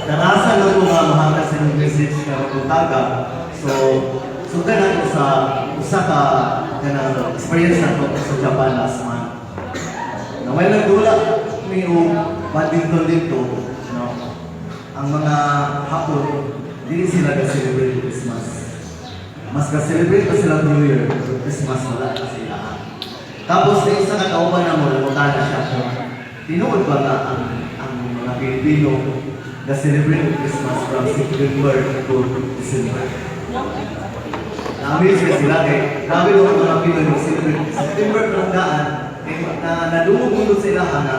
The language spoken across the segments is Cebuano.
Nangasa lang ko nga mahatag sa inyong message nga buntaga. So, sugdan ako sa usa ka kanang experience nako sa Japan last month. Na may nagdula mi og badminton dito, no? Ang mga Hapon, dili sila ga-celebrate Christmas. Mas ga-celebrate pa sila New Year, pero Christmas wala na sila. Tapos sa isa ka kauban namo, nangutana siya kung tinuod ba nga ang mga Pilipino ga-celebrate Christmas from September to December. Na-amaze ka sila kay grabe daw ang mga Pinoy mag-celebrate September pa lang daan kay na nadungog sa ilaha na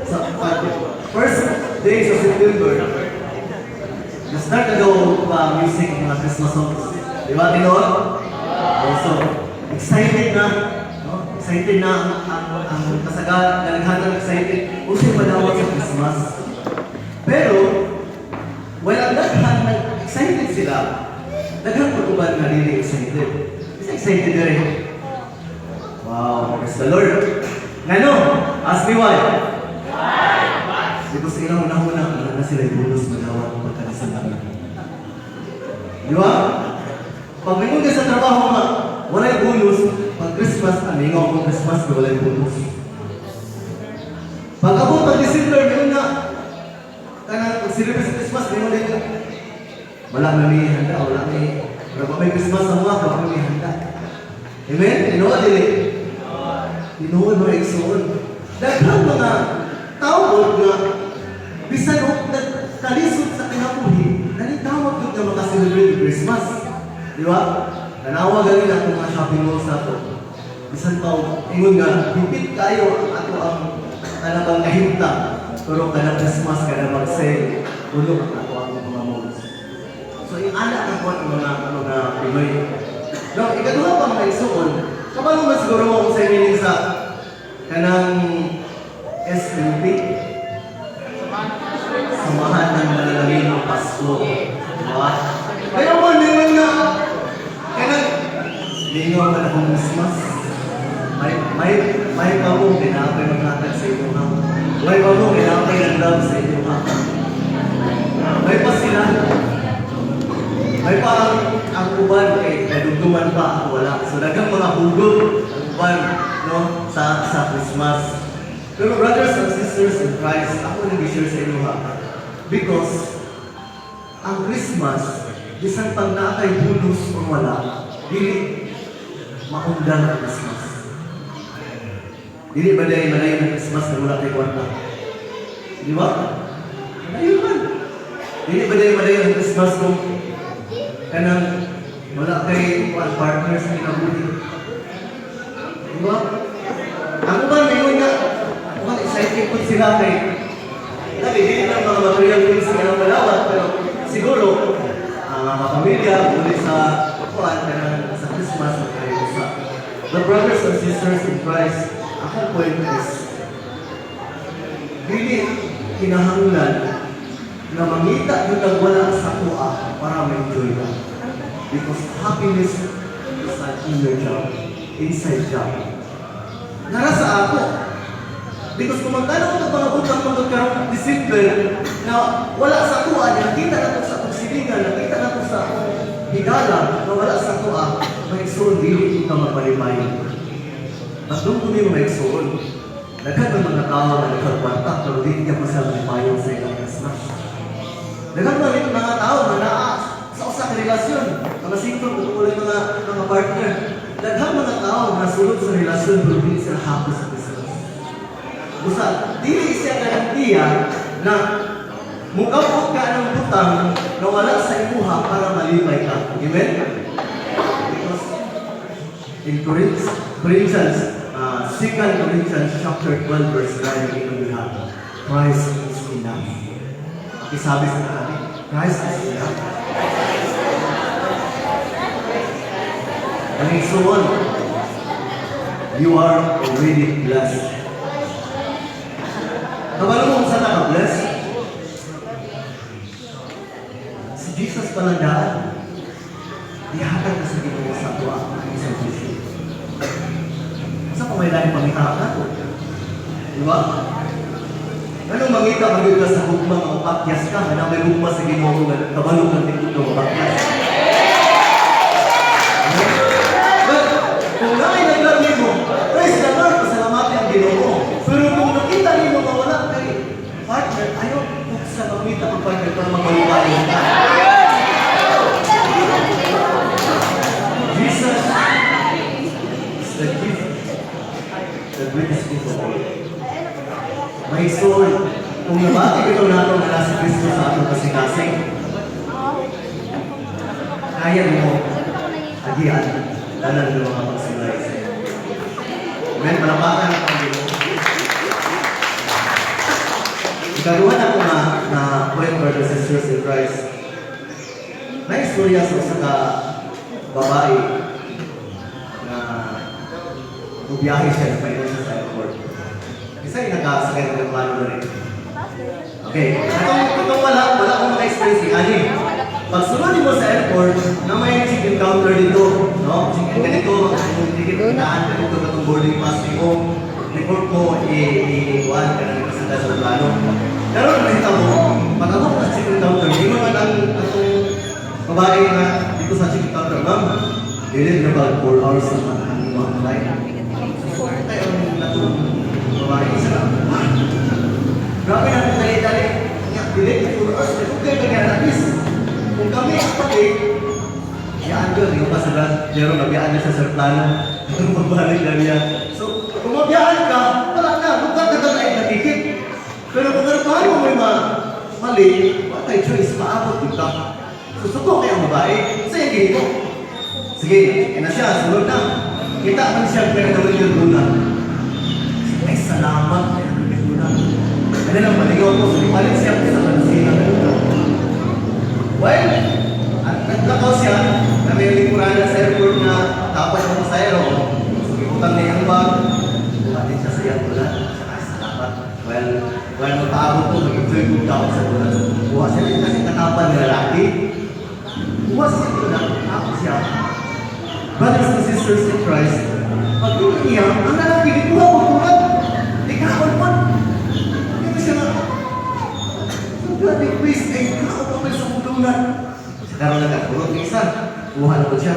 sa pag first day sa September na-start na daw pa music ang mga Christmas songs. Di ba, tinuod? Oh, so, excited na. No? Excited na ang kasagal, dalaghanan excited. Unsay madawat sa Christmas. Pero, while ang daghan nag excited sila, daghan pag uban nga dili excited. Is excited na rin. Wow, praise the Lord. Ngano? Ask me why. Because ilang una-una, wala na sila bonus madawat pagka-December. Di ba? Pag mingon ka sa trabaho nga, walay bonus, pag Christmas, amingaw kong Christmas, walay bonus. Pag abot pag December, mingon nga, kanang pag celebrate sa Christmas, mingon din nga, wala na may handa, wala may, wala pa may Christmas sa mga, wala may handa. Amen? Tinuod, dili? Tinuod mga igsoon. Daghang mga tao nga, bisan og nagkalisod sa kinabuhi, nalitawag yun nga maka-celebrate Christmas. Di ba? Tanawa gani na itong mga shopping malls na to. Bisan pa og ingon nga, hipit kayo ang ato ang kanabang kahimta. Pero kada Christmas, kada mag-sale, puno ang ato ang mga malls. So, yung anak ang kuwan ang mga Pinoy. Now, ikaduha pa, mga igsoon, kabalo man siguro mo kung sa meaning sa kanang SMP, Samahan ng Manalangin ng Pasko. Diba? Kaya mo, ningon nga, kanang, lingaw man akong Christmas. May pa mo, kinapay maghatag sa inyo ha. May pa mo, kinapay ng love sa inyo ha. May pa sila. May pa ang uban kay nadugduman pa ang wala. So daghang mga hugot ang uban, no, sa Christmas. Pero brothers and sisters in Christ, ako nag-share sa inyo ha. Because ang Christmas, bisan pag naa kay bonus o wala, dili maundang ang Christmas. Dili ba dahil malayo ng Christmas na wala kay kwarta? Di ba? Malayo man. Dili ba dahil malayo ng Christmas kung kanang wala kay one partner sa kinabuhi? Di ba? Ang uban, may nga, uban excited po sila kay dali, dili lang mga material things sa kanang malawat, pero siguro, ang mga pamilya, muli sa kuan, kanang sa Christmas, magkayo sa. The brothers and sisters in Christ, akong point is, dili kinahanglan na mangita yung nagwala sa kuha para ma-enjoy ka. Because happiness is an inner job, inside job. Nara sa ako. Because kung magkano ito mga butang mga karong December na wala sa kuha, nakita na ito sa atong silingan, nakita na ito sa atong higala, na wala sa kuha, maigsoon, dili ka magpalipay. But doon ko mo maigsoon, daghan ng mga tao na nagkagwarta, pero dili ka pa sila malipayon sa ilang Christmas. Daghan mga mga tao na naa sa usa ka relasyon, mga single, kung mga partner. Daghang mga tao na sulod sa relasyon pero dili sila happy sa Christmas. Usa, dili siya garantiya na mukapot ka ng butang na wala sa imuha para malipay ka. Amen? Because in Corinthians, 2 Corinthians chapter 12 verse 9, ingon diha, "Christ is enough." Pakisabi sa katabi, "Christ is enough." And so on, you are already blessed. Kabalo mo kung saan naka-bless? Si Jesus palang daan. Ihatag na sa Ginoo sa ato ang salvation. Sa pa may laing pangita nato? Di ba? Ngano mangita man gyud ka sa gugma nga mapakyas ka, nga may gugma sa Ginoo nga kabalo kang tindog nga mapakyas. But kung naay nag-love nimo, praise the Lord, pasalamati ang Ginoo. Pero kung nakita nimo nga wala kay partner, ayaw kung sa mangita ang partner para mabalubayon ka. Jesus is the gift, the greatest gift of all. My soul, kung nabati ito nato nga nasa Kristo sa atong kasing-kasing, kaya mo agian tanan ng mga pagsulay sa iyo. Amen, palapakan ang Ginoo. Ikaduha na ko nga point, brothers and sisters in Christ. May istorya sa usa ka babae na mubiyahe siya, nagpaingon siya sa airport. Isa yung nakasakay ng plano na rin. Okay, itong wala akong maka-experience si Ani. Pag sulod mo sa airport, na may check-in counter dito, no? Check-in ka dito, ang ticket, daan ka dito, katong boarding pass mo, report mo, i-kuhan ka na nakasakay sa plano. Pero nakita mo, pag abot sa check-in counter, di mo man ang atong babae nga dito sa check-in counter, "Ma'am, dili na ba 4 hours sa ang mga flight?" Kaya ang natong babae, isa lang, "Ha? Grabe na kung dali-dali. Nga, dili, 4 hours, okay ka nga at least. Kung kami ang pati, yaan yun, yung pa sa Jero, nabiyaan niya sa plano, magbalik na niya. So, kung mabiyaan ka, wala na, lugar ka na ay natikit. Pero kung ano paano mo may mali, wala tayo choice, maabot din ka. So, suko kaya ang babae, sa iyang ginito. Sige, yan na siya, sunod na. Kita man siya, pero naman yung luna. Ay, salamat, ay, luna. Ano lang, maligaw ko, so palit siya sa kalusina ng luna. Well, at naglakaw siya, na may lingkuranan sa airport na dapat ang pasahero. So, gibutang niya ang bag, buhatin siya sa iyang ulan. Siya, "Ay, salamat. Well, magpaabot ko, mag-enjoy ko daw sa ulan." So, buha siya kasi katapan ni lalaki. Buha siya sa ulan, ako siya. Brothers and sisters in Christ, pag niya, ang lalaki, di kuha mo tulad. Di kaon man. Hindi siya nga, so, grabe, please, ay, kaon pa sa mong. Sa karon na ka, ng isa, kuha na ko siya.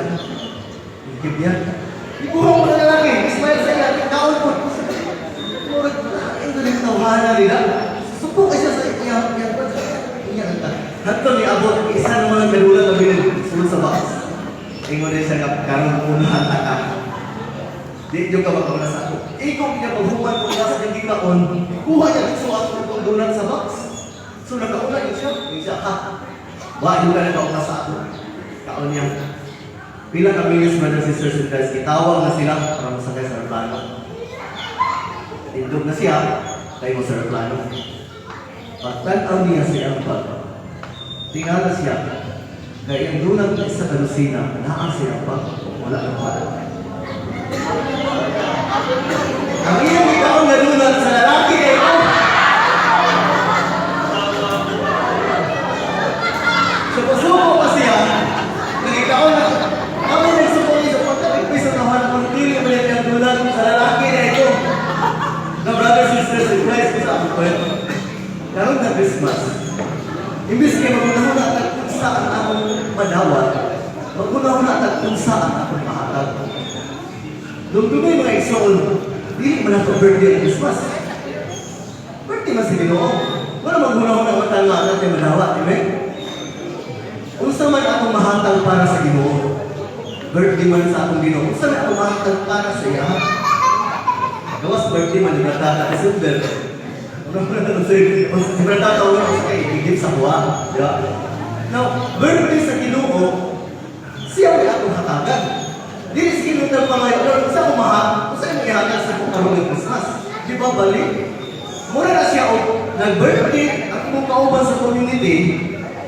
Ikip niya. Ikuha mo na lalaki, smile sa iya, kaon po. Murag, ay, galing tawanan nila. Suko kay siya sa iya, iya, iya, iya. Hanto ni abot, isa ng mga galulan na bilin, sulod sa box. Ingon din siya nga, karon unahan ta ka. Di yung ka makauna sa ako. Ikaw niya paghuman ko sa kanyang gikaon, kuha niya dito ang itong donut sa box. So nakauna yun siya. Yung siya, "Ha, wa yung ka nakauna sa ako." Kaon niya. Pila ka minutes, brothers and sisters in Christ, gitawag na sila para masakay sa aeroplano. Tindog na siya, tayo mo sa aeroplano. Pagtanaw niya sa iyang bag, tingala siya, kaya ang donut na isa ka lusina, naa sa iyang bag, wala nang wala. Ang iyang ikaw nga donut sa lalaki kay ito. So pasuko pa siya, nagikaon na, kami nagsuko niya sa pagka-request sa tawanan kung dili mo niya ang donut sa lalaki na ito. Na brothers and sisters in Christ, sa ako po. Karon na Christmas, imbis kay magunahuna tag unsa ang akong madawat, magunahuna tag unsa ang akong mahatag. Nung dunay mga igsoon, dili man ako birthday ang Christmas. Birthday man sa Ginoo. Wala maghunahuna man nga natin madawat, amen? Unsa man akong mahatag para sa Ginoo? Birthday man sa akong Ginoo. Unsa man akong mahatag para sa iya? Gawas birthday man ni Tata December. Ano man na say, si Tata wala ko kay i-give sa kuha, di ba? Now, birthday sa Ginoo, siya may akong hatagan. Dili sa Ginoo nang pangayo, "Lord, unsa ko maha, unsa imong ihatag sa akong karon ng Christmas?" Di ba bali? Mura na siya og nag-birthday ang imong kauban sa community,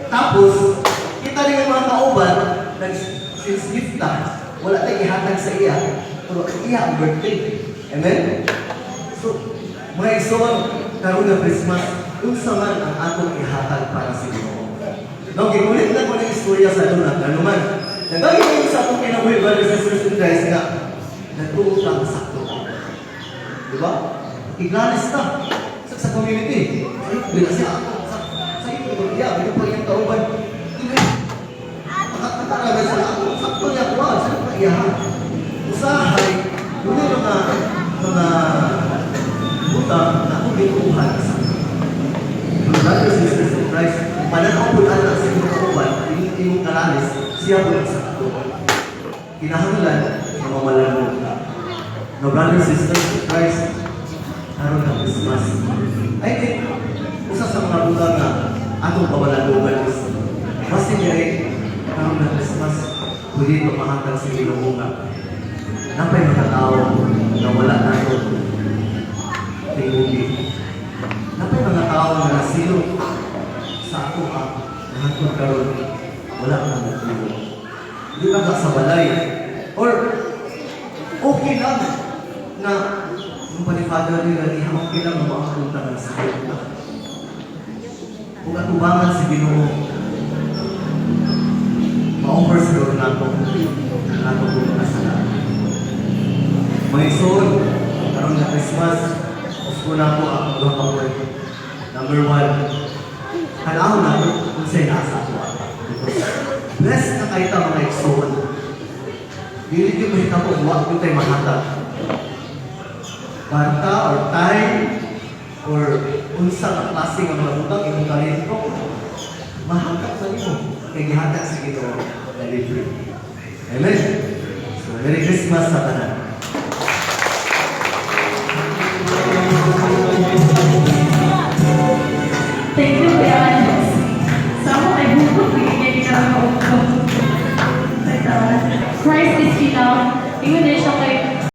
tapos kita rin ang mga kauban, nag since gift ta, wala tay ihatag sa iya, pero iya ang birthday. Amen? So, mga igsoon, karon na Christmas, unsa man ang atong ihatag para sa Ginoo? No, gigulit na ko ng istorya sa donut, ano man. Nagagi ko sa akong kinabuhi, brothers and sisters in Christ, nga, nagtuo ka sakto. Di ba? Iglalis ta sa community. na siya. Ako, sa ito, iya, hindi pa iyang kauban. Dili, makakataragan sa ako, sakto niya kuha, sa pa iya. Usahay, doon mga butang na akong gituuhan sa. Mga brothers and sisters in Christ, pananaw po anak sa imong kauban, imong kalalis, siya po ang sakto. Kinahanglan na mamalandong ka. No, brothers and sisters in Christ, karon ng Christmas, I think, usa sa mga butang nga atong pamalandungan is, basin niya eh, karon ng Christmas, pwede ito mahatag sa Ginoo nga napay mga tao na wala nato tingugi. Napay mga tao na nasilot sa ato ang nahantod karon wala na nagtulong. Di ba ka sa balay? Or okay lang na nung pa ni Father nila, diha okay lang na makapunta ng sakit na. Kung atubangan si Ginoo, ma-offer siguro nato nato kung kasalanan. Mga igsoon, karon nga Christmas, gusto na ako ang duha ka point. Number one, tan-awon nato kung sa'y nasa ato. Because blessed na kayo ta, mga igsoon. Dili gyud mahitabo wa gyud tay mahatag. Barta or time or unsa nga klase nga mga butang, imong talento, mahatag sa nimo kay gihatag sa Ginoo na libre. Amen. So Merry Christmas sa tanan.